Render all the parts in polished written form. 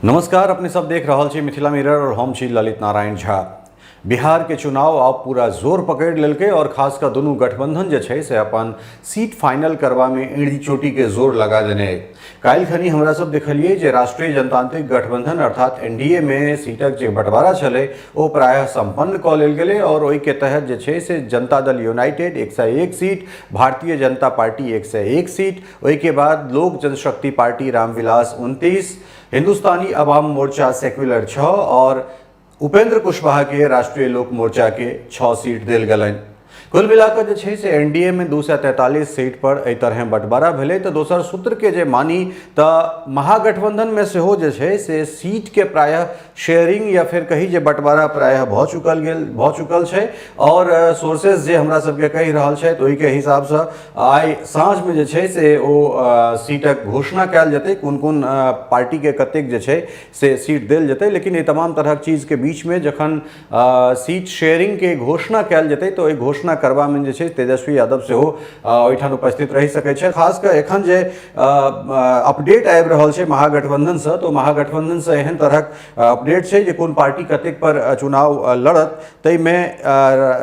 नमस्कार, अपने सब देख रहल छी मिथिला मिरर और हम छी ललित नारायण झा। बिहार के चुनाव आब पूरा जोर पकड़ लेलकै और खास कर दुनू गठबंधन जे छै से अपन सीट फाइनल करबा में एड़ी चोटी के जोर लगा देने। काल्हि खनी हमरा सब देखलिए जे राष्ट्रीय जनतांत्रिक गठबंधन अर्थात एनडीए में सीटक जे बंटवारा छलै ओ प्रायः संपन्न कऽ लेल गेलै और ओहिके तहत जे छै से Janata Dal United 101 seat, Bharatiya Janata party 101 seat, ओहिके बाद लोक जनशक्ति पार्टी रामविलास 29, हिंदुस्तानी अवाम मोर्चा सेक्युलर 6 और उपेंद्र कुशवाहा के राष्ट्रीय लोक मोर्चा के 6 सीट देल गेलनि। कुल मिलाकर जे छै से एनडीए में 243 सीट पर एहि तरह बंटवारा भेलै। तऽ दोसर सूत्र के जे मानी तऽ महागठबंधन में सेहो जे छै से सीट के प्रायः शेयरिंग या फिर कही जे बंटवारा प्रायः भऽ चुकल छै और सोर्सेज जे हमरा सबके कहि रहल छथि ओहिके हिसाबसँ आइ साँझमे जे छै से ओ सीटक घोषणा कयल जेतै, कोन कोन पार्टीके कतेक जे छै से सीट देल जेतै। लेकिन एहि तमाम तरहक चीजके बीचमे जखन सीट शेयरिंगके घोषणा कयल जेतै तऽ ओहि घोषणा करबामे जे छै तेजस्वी यादव सेहो ओहिठाम उपस्थित रहि सकै छै। खास कऽ एखन जे अपडेट आबि रहल छै महागठबंधनसँ, तऽ महागठबंधनसँ एहन तरहक अपडेट छै जे कोन पार्टी कतेक पर चुनाव लड़त। ताहिमे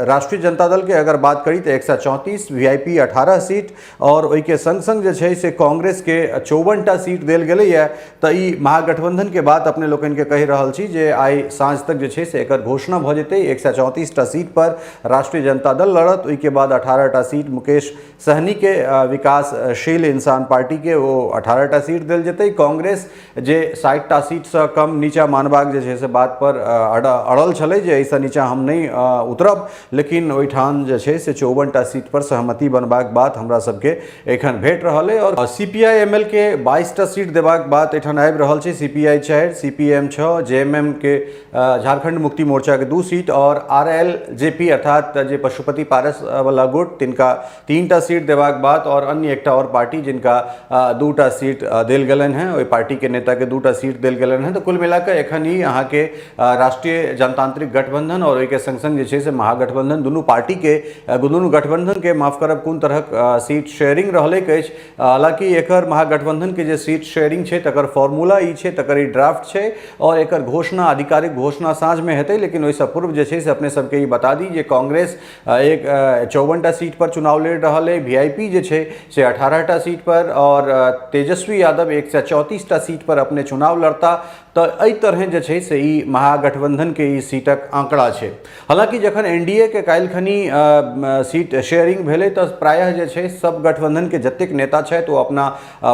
राष्ट्रीय जनता दल के अगर बात करी तऽ 134, वीआईपी 18 सीट और ओहिके संग संग जे छै से कांग्रेस के 54टा सीट देल गेलैए। तऽ ई महागठबंधन के बात अपने लोकनिके कहि रहल छी जे आइ साँझ तक जे छै से एकर घोषणा भऽ जेतै। 134टा सीट पर राष्ट्रीय जनता दल लड़त, ओहिके बाद 18टा सीट मुकेश सहनी के विकासशील इंसान पार्टी के ओ 18टा सीट देल जेतै। कांग्रेस जे 60टा सीटसँ कम नीचा मानबाक जे छै से बात पर अड़ल छलै जे एहिसँ नीचा हम नहि उतरब, लेकिन ओहिठाम जे छै से 54टा सीट पर सहमति बनबाक बात हमरा सबके एखन भेट रहल अइ। और सीपीआईएमएल के 22टा सीट देबाक बात एहिठाम आबि रहल छै। सीपीआई 4, सीपीएम 6, जेएमएम के झारखंड मुक्ति मोर्चा के 2 सीट और आरएलजेपी अर्थात जे पशुपति पारस वाला गुट तिनका 3टा सीट देबाक बात और अन्य एकटा और पार्टी जिनका 2टा सीट देल गेलनि हेँ, ओहि पार्टीके नेताके 2टा सीट देल गेलनि हेँ। तऽ कुल मिलाकऽ एखन ई अहाँके राष्ट्रीय जनतांत्रिक गठबंधन और ओहिके संग संग जे छै से महागठबंधन दुनू पार्टीके दुनू गठबंधनके माफ करब कोन तरहक सीट शेयरिंग रहलैक अछि। हालाँकि एकर महागठबंधनके जे सीट शेयरिंग छै तकर फॉर्मूला ई छै, तकर ई ड्राफ्ट छै और एकर घोषणा आधिकारिक घोषणा साँझमे हेतै। लेकिन ओहिसँ पूर्व जे छै से अपने सबके ई बता दी जे कांग्रेस एक 54टा सीट पर चुनाव लड़ि रहल अइ, वीआईपी जे छै से 18टा सीट पर और तेजस्वी यादव 134टा सीट पर अपने चुनाव लड़ता। तऽ एहि तरहे जे छै से ई महागठबंधनके ई सीटक आंकड़ा छै। हालाँकि जखन एनडीए के काल्हि खनी सीट शेयरिंग भेलै तऽ प्रायः जे छै सब गठबंधनके जतेक नेता छथि ओ अपना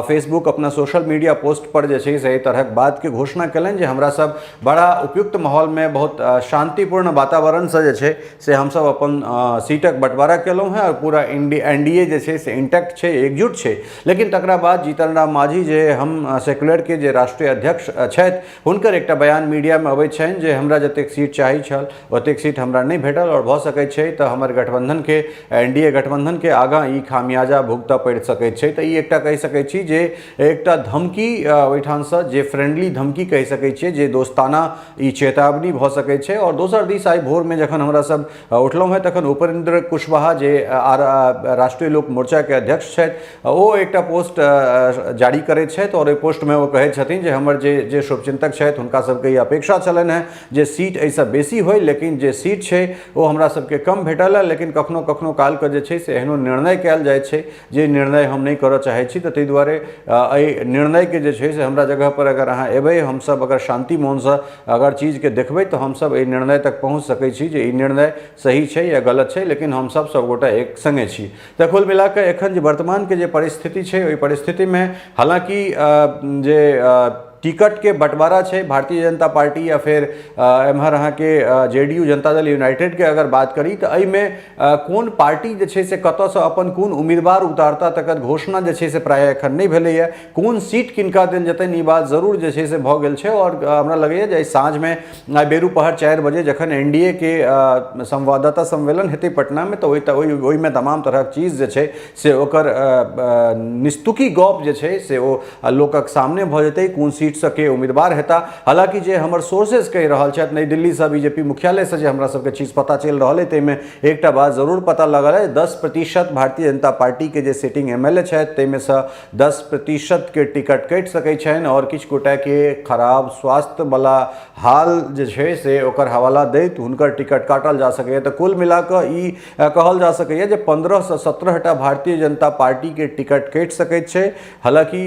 फेसबुक अपना सोशल मीडिया पोस्ट पर जे छै से एहि तरहक बातके घोषणा कयलनि जे हमरा सब बड़ा उपयुक्त माहौलमे बहुत शांतिपूर्ण वातावरणसँ जे छै से हमसब अपन सीटक बँटवारा केलहुँ हेँ आओर पूरा एनडीए जे छै से इंटैक्ट छै, एकजुट छै। लेकिन तकरा बाद जीतन राम मांझी जे हम सेकुलरके जे राष्ट्रीय अध्यक्ष छथि हुनकर एकटा बयान मीडियामे अबैत छनि जे हमरा जतेक सीट चाही छल ओतेक सीट हमरा नहि भेटल आओर भऽ सकैत छै तऽ हमर गठबंधनके एनडीए गठबंधनके आगाँ ई खामियाजा भुगतऽ पड़ि सकैत छै। तऽ ई एकटा कहि सकैत छी जे एकटा धमकी ओहिठामसँ जे फ्रेंडली धमकी कहि सकैत छियै, जे दोस्ताना ई चेतावनी भऽ सकैत छै। आओर दोसर दिस आइ भोरमे जखन हमरा सब उठलहुँ हेँ तखन उपेंद्र कुशवाहा जे राष्ट्रीय लोक मोर्चाके अध्यक्ष छथि ओ एकटा पोस्ट जारी करैत छथि आओर ओहि पोस्टमे ओ कहैत छथिन जे हमर जे जे शुभचिंतक छथि हुनका सबके ई अपेक्षा छलनि हेँ जे सीट एहिसँ बेसी होइ, लेकिन जे सीट छै ओ हमरा सबके कम भेटल हँ। लेकिन कखनो कखनो कालके जे छै से एहनो निर्णय कयल जाइ छै जे निर्णय हम नहि करऽ चाहै छी, तऽ ताहि दुआरे एहि निर्णयके जे छै से हमरा जगहपर अगर अहाँ एबै, हमसब अगर शान्ति मोनसँ अगर चीजके देखबै तऽ हमसब एहि निर्णय तक पहुँच सकै छी जे ई निर्णय सही छै या गलत छै, लेकिन हमसब सबगोटा एक सङ्गे छी। तऽ कुल मिलाकऽ एखन जे वर्तमानके जे परिस्थिति छै ओहि परिस्थितिमे हालाँकि जे टिकटके बँटवारा छै भारतीय जनता पार्टी या फेर एम्हर अहाँके जेडीयू जनता दल यूनाइटेडके अगर बात करी तऽ एहिमे कोन पार्टी जे छै से कतऽसँ अपन कोन उम्मीदवार उतारता तकर घोषणा जे छै से प्रायः एखन नहि भेलैए। कोन सीट किनका देल जेतनि ई बात जरूर जे छै से भऽ गेल छै। आओर हमरा लगैए जे साँझमे आइ बेरू पहर 4 बजे जखन एनडीए के संवाददाता सम्मेलन हेतै पटनामे तऽ ओहिमे तमाम तरहक चीज जे छै से ओकर निस्तुकी गप जे छै से ओ लोकक सामने भऽ जेतै, कोन सीट सीटसँ के उम्मीदवार हेता। हालांकि जे हमर सोर्सेज कहि रहल छथि, नई दिल्लीसँ बीजेपी मुख्यालयसँ जे हमरा सबके चीज पता चलि रहल अइ, ताहिमे एकटा बात जरूर पता लगल अइ, 10% भारतीय जनता पार्टीके जे सिटिंग एमएलए छथि ताहिमेसँ 10% टिकट कटि सकै छनि आओर किछु गोटाके खराब स्वास्थ्यवला हाल जे छै से ओकर हवाला दैत हुनकर टिकट काटल जा सकैए। तऽ कुल मिलाकऽ ई कहल जा सकैए जे 15सँ 17टा भारतीय जनता पार्टीके टिकट कटि सकैत छै। हालाँकि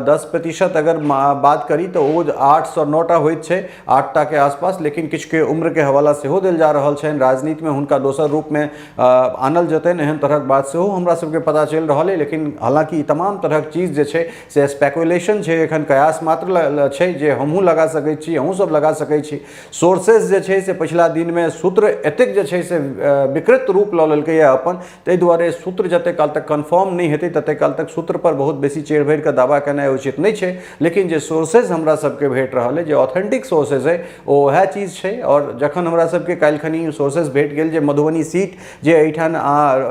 10% अगर बात करी तऽ ओ 8सँ 9टा होइत छै, 8टाके आसपास, लेकिन किछुके उम्रके हवाला सेहो देल जा रहल छनि, राजनीतिमे हुनका दोसर रूपमे आनल जेतनि, एहन तरहक बात सेहो हमरा सबके पता चलि रहल अइ। लेकिन हालाँकि ई तमाम तरहक चीज जे छै से स्पेकुलेशन छै, एखन कयास मात्र छै जे हमहूँ लगा सकै छी, अहूँ सब लगा सकै छी। सोर्सेज जे छै से पछिला दिनमे सूत्र एतेक जे छै से विकृत रूप लऽ लेलकैए अपन, ताहि दुआरे सूत्र जतेक काल तक कन्फर्म नहि हेतै ततेक काल तक सूत्रपर बहुत बेसी चढ़ि भरिकऽ दावा केनाइ उचित नहि छै। लेकिन जे सोर्सेज हमरा सबके भेट रहल अइ, जे ऑथेंटिक सोर्सेज अइ, ओ वएह चीज छै। आओर जखन हमरा सबके काल्हि खनी सोर्सेज भेट गेल जे मधुबनी सीट जे एहिठाम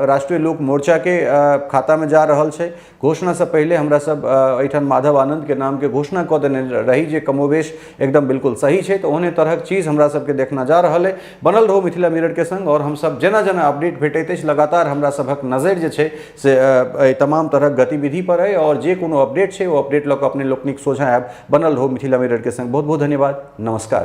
राष्ट्रीय लोक मोर्चाके खातामे जा रहल छै, घोषणासँ पहिले हमरा सब एहिठाम माधव आनन्दके नामके घोषणा कऽ देने रही जे कमोबेश एकदम बिल्कुल सही छै, तऽ ओहने तरहक चीज हमरा सबके देखना जा रहल अइ। बनल रहू मिथिला मिररके संग आओर हमसब जेना जेना अपडेट भेटैत अछि लगातार हमरा सभक नजरि जे छै से एहि तमाम तरहक गतिविधि पर अइ आओर जे कोनो अपडेट छै ओ अपडेट लऽ कऽ अपने लोकनिक सोझाँ आयब। बनल रहू मिथिला मिररके संग। बहुत बहुत धन्यवाद, नमस्कार।